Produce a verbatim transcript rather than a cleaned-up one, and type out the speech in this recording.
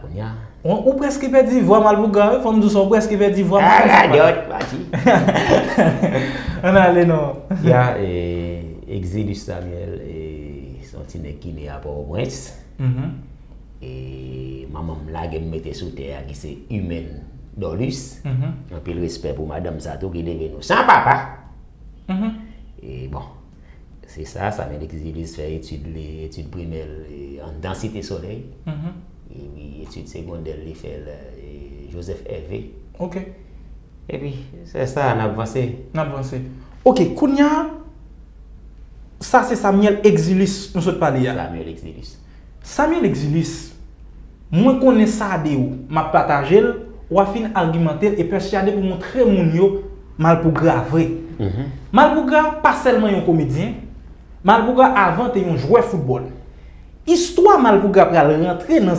Kounye a. Ou, ou prèske pèdi vwa Malpougra, wi, fò m di w sa, ou prèske pèdi vwa. Ah, radòt, pati. Ann ale non. Ya, e, Exilus Samuel, e, se yon ti nèg ki ne a Pòtoprens. Mhm. E manman m lage m mete sou tè a, ki se Humaine Dorlus. Mhm. Anpil respè pou madanm sa tou ki leve nou san papa. Mhm. E bon, se sa, Samuel Exilus fè etid li, etid primè l, e, anndan Site Solèy. Mhm. Epi etid segondè l, li fè l, e, Joseph Hervé. Ok. Epi, se sa, n ap vanse. N ap vanse. Ok, kounye a, sa se Samuel Exilus nou sot pale a. Samuel Exilus. Samuel Exilus, mwen konnen sa de ou, m ap pataje l, w a fin agimante l e pèsyade pou montre moun yo Malpougra vre. Mhm. Malpougra pa sèlman yon komedyen, Malpougra avan te yon jwè foutbòl. Istwa Malpougra pral rantre nan